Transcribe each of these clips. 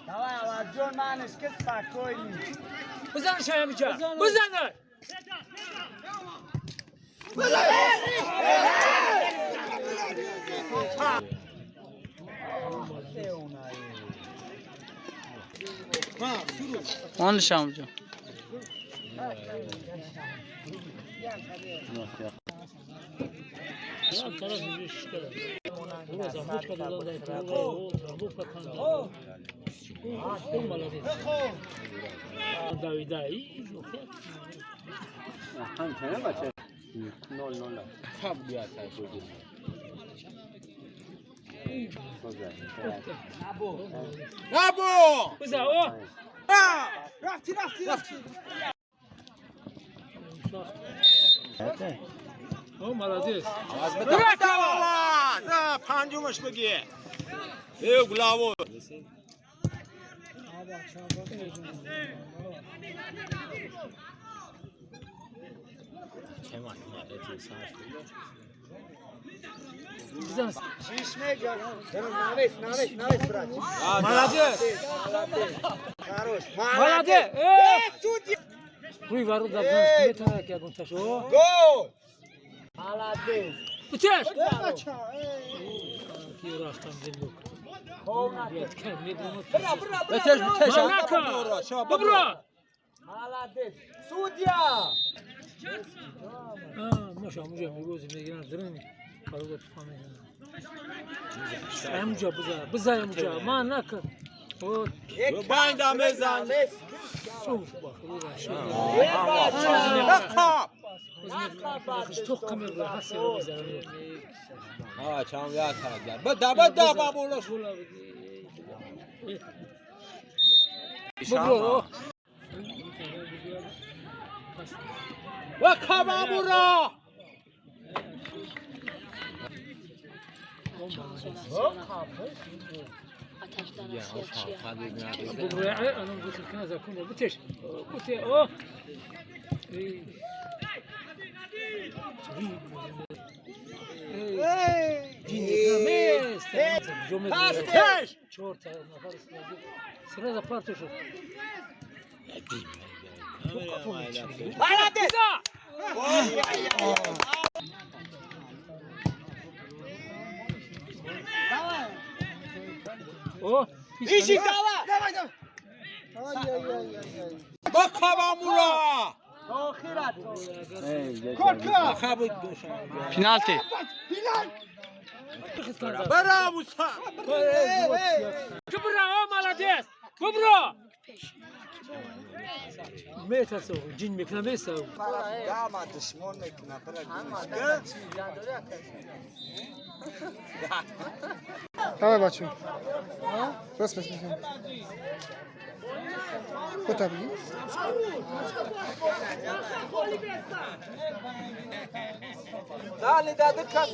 Давай, Аварҷон, манаш ки спокойный. Бизан шаямиҷа. Бизан. Он шамҷо. Панҷумаш бигӣ. Э гулаво. Чиш мега? Навес, навес, навес, брат. Молодец. Хорош. Молодец. Э, судья. Рӯи варод забзанаш метавонад ки ягон ташо. Гол. Молодец. Бутеш. Бача, Ки рафтам зиндук. Бра, бра, бра. Бетеш, бетеш. Манака. Бубро. Молодец. Судья. Маша мужа мегӯзи мегиранд дрин варод туфа мезананд. Амҷа биза, биза амҷа. Манака. О, Банда мезан. суф ба худо. Рақаб. Тоққа мебура, ҳасе мезананд. А, чам я та. Бада, бада, бабулош. Бубро. Рақаб бабура. Бубро, анам гусел кана закун бутеш. Буте, о. Пастеш. Чорта нафар сразу парту шуд. Молодец. О, Иши, давай. Давай, давай. Рақаб бабура. Охират. Рақаб. Пеналти. Браво, са. Кубро, о, молодец! Кубро! Метасо, ҷин мекна меса. Дама душмон мекна, бра. Давай, бачу. Рост пас мекунем. Кута бигӣ. Дали дади кас.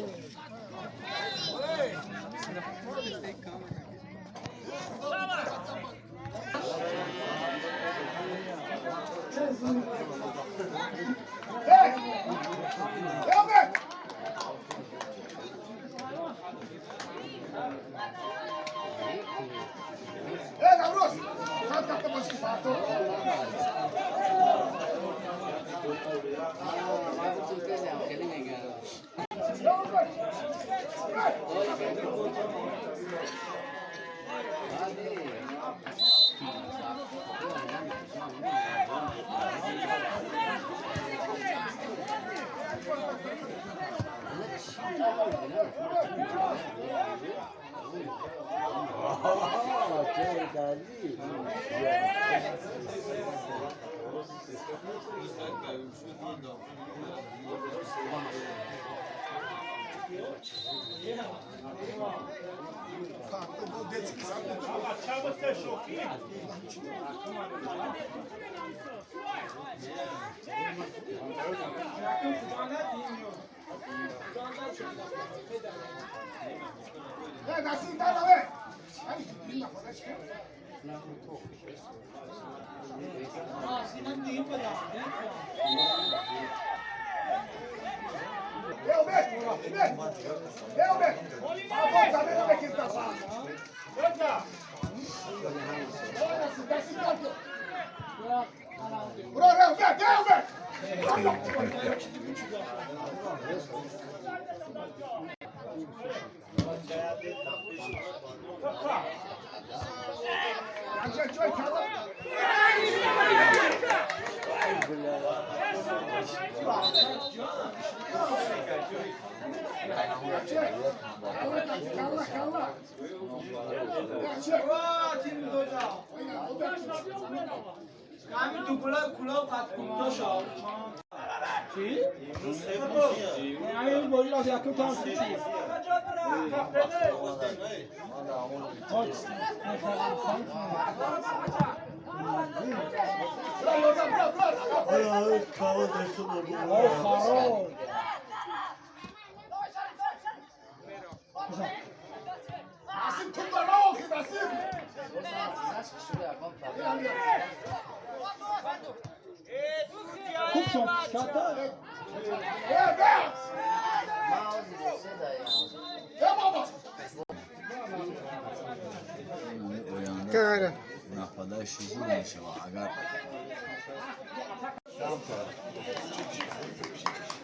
Нападающий зур мешавад агар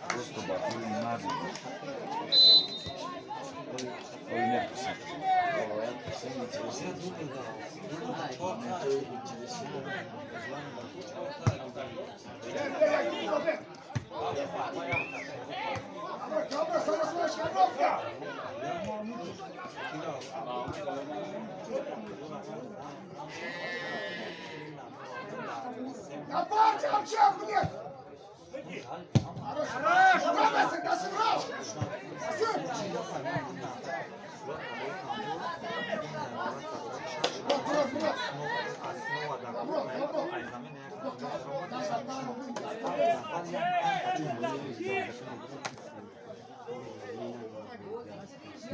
просто ба хули марди оли мепурсад.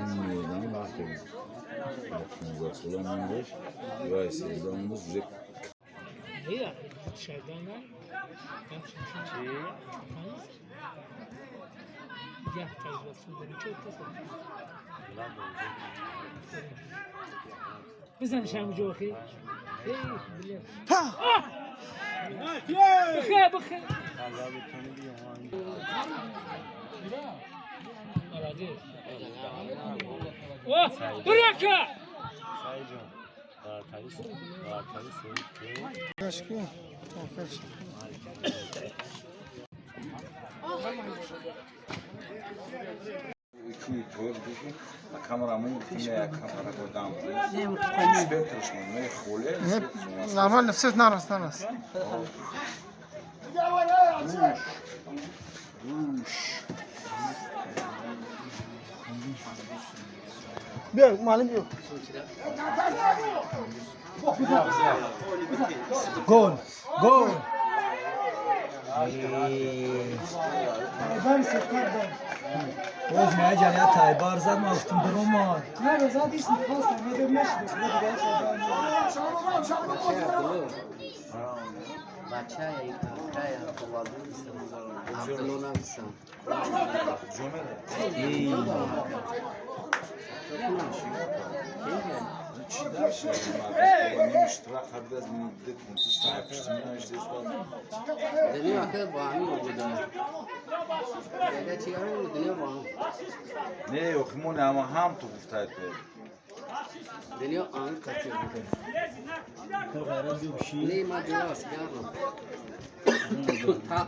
Ин вақте 15 сола мондеш ё 13 мондеш уже. بزن شام جوخي. بخير بخير. بركة. Нормально, все нараз, нараз. Бия, маълим биё. Гол! Гол! Боз меаҷан я тайбар зад, ман гуфтам дуромад. دنیا که با همین بوده. دیگه چی همین دنیا با هم. Не, охимон ама ҳам ту гуфтаед. دنیا آن کسی بوده. نه ما جواز گرم. تا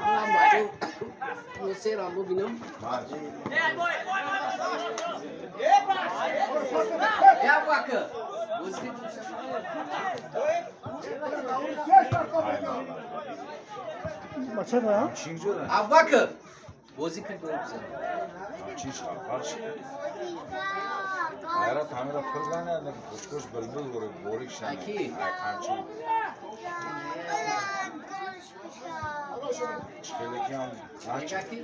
من باید سه رامو بینم. یا واکه. Авака. Бозӣ кун гол бизан. Ҳамчин шавқарш. Ҳайрат ҳамира пир занад, кучкуш булбул борик шана. Аки. Ҳамчин. Чхелеки ҳам Мега ки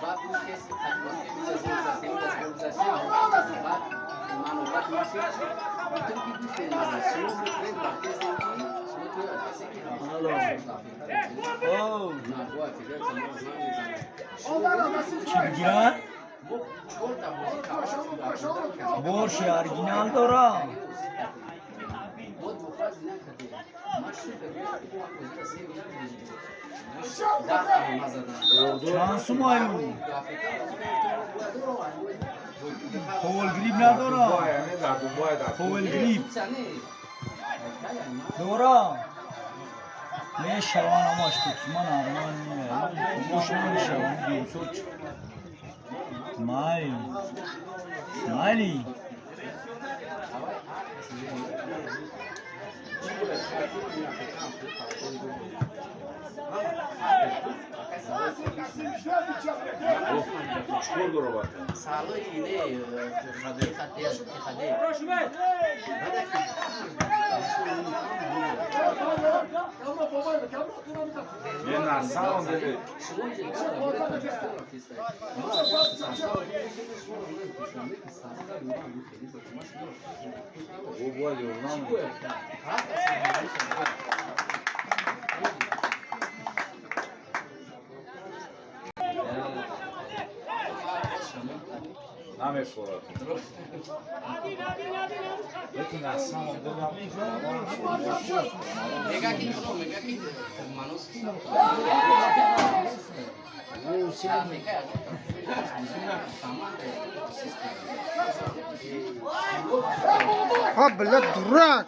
баъд ӯ кес хатмон ки гол гузаштем, баъд манобат мешид. Гуфтем ки гӯш кунед, шумо метавонед ба касе ки шумо метавонед ба касе ки на бояд федератсия мо занг мезанад. Чӣ? Мо чорта бозӣ кардем. Бош оригинал дора. Бод бухаз накардем. Ман шукр бозиро се бозӣ даҳ та назадам. Чанд сумаю? Ковал грип надора. Дар Дубай, дар Ковал грип дора. Мешаван амаш тут ман арман не. Бош намешаван. Смайли. Смайли. Чикор дора бата? Салои не хаде хаде. Не, на самом деле ӯ бояд ёрдам. Намефорад. Лекин на самом деле Мега ки мега ки манус. Ха, блядь, дурак!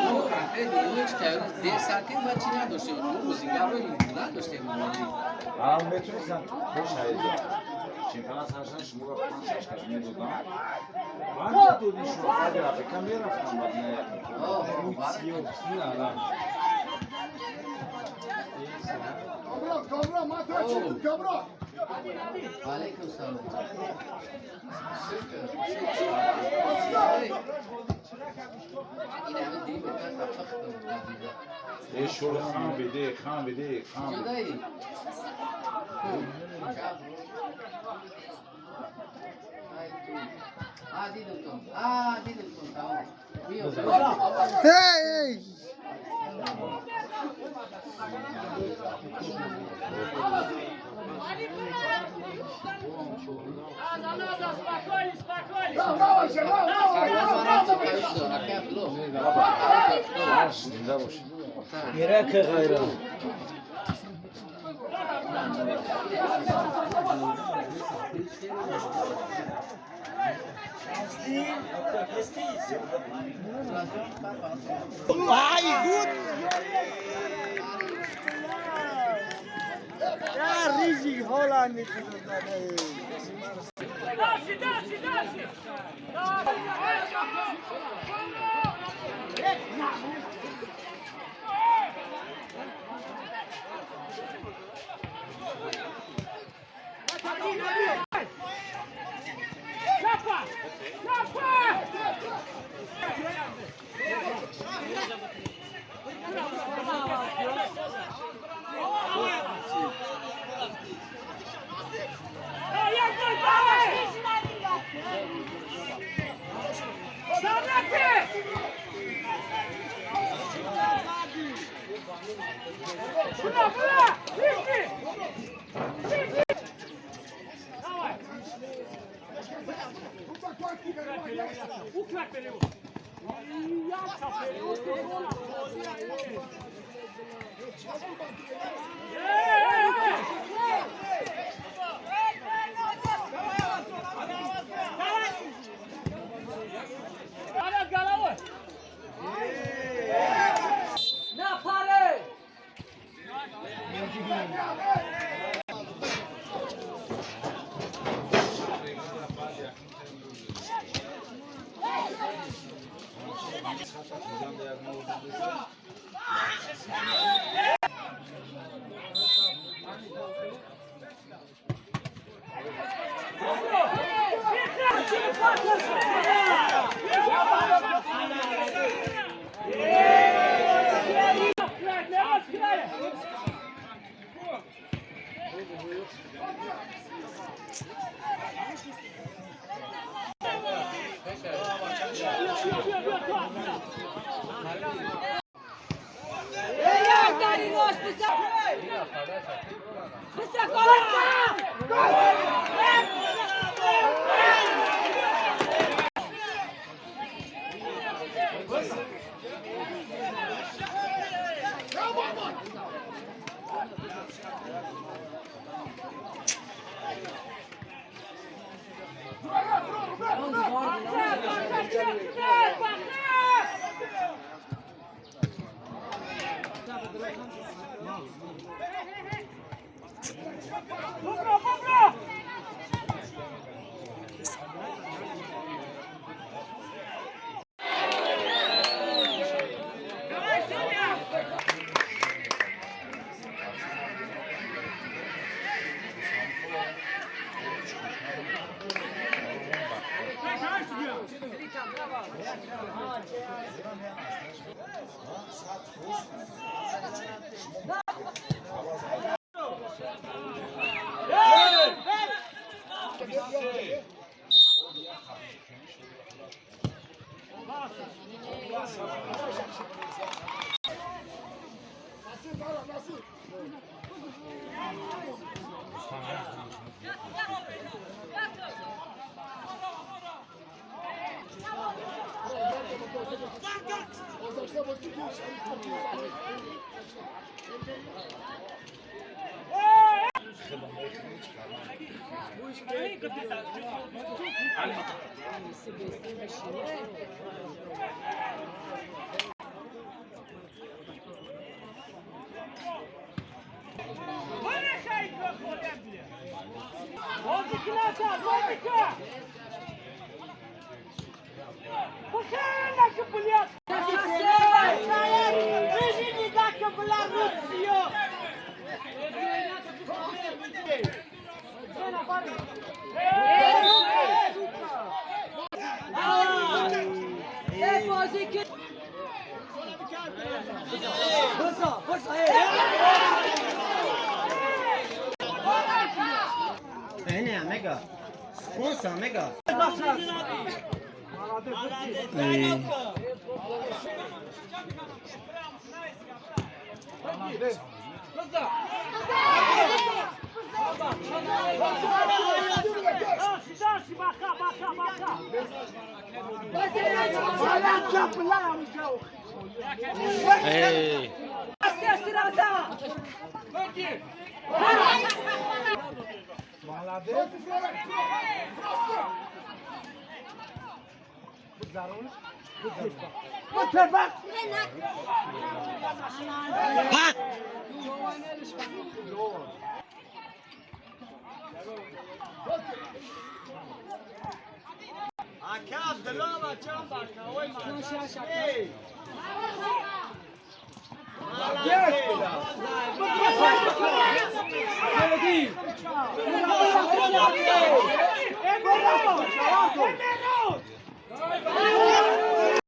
Мо конкретно ҳеҷ тайёр дер сар ки ма чӣ надоштем, мо бозигарро надоштем. Ам метонистам пеш ҳайда. Чемпионат саршан шуморо панҷ шаш кас медодам. Баъд додин шумо баъди Африка мерафтам баъд на як. Алейкум салом. Шукр, шукр. Ин ҳама дим хафа. Э шур хан биде, хан биде, хан биде. Ҷудаи. А дидам тон. А дидам тон, тамом. Биё. Эй, эй! Зинда бош. Ирака ғайра. Ай, гуд! Я рижик Холланд. Дальше, дальше, дальше! Чапа! Чапа!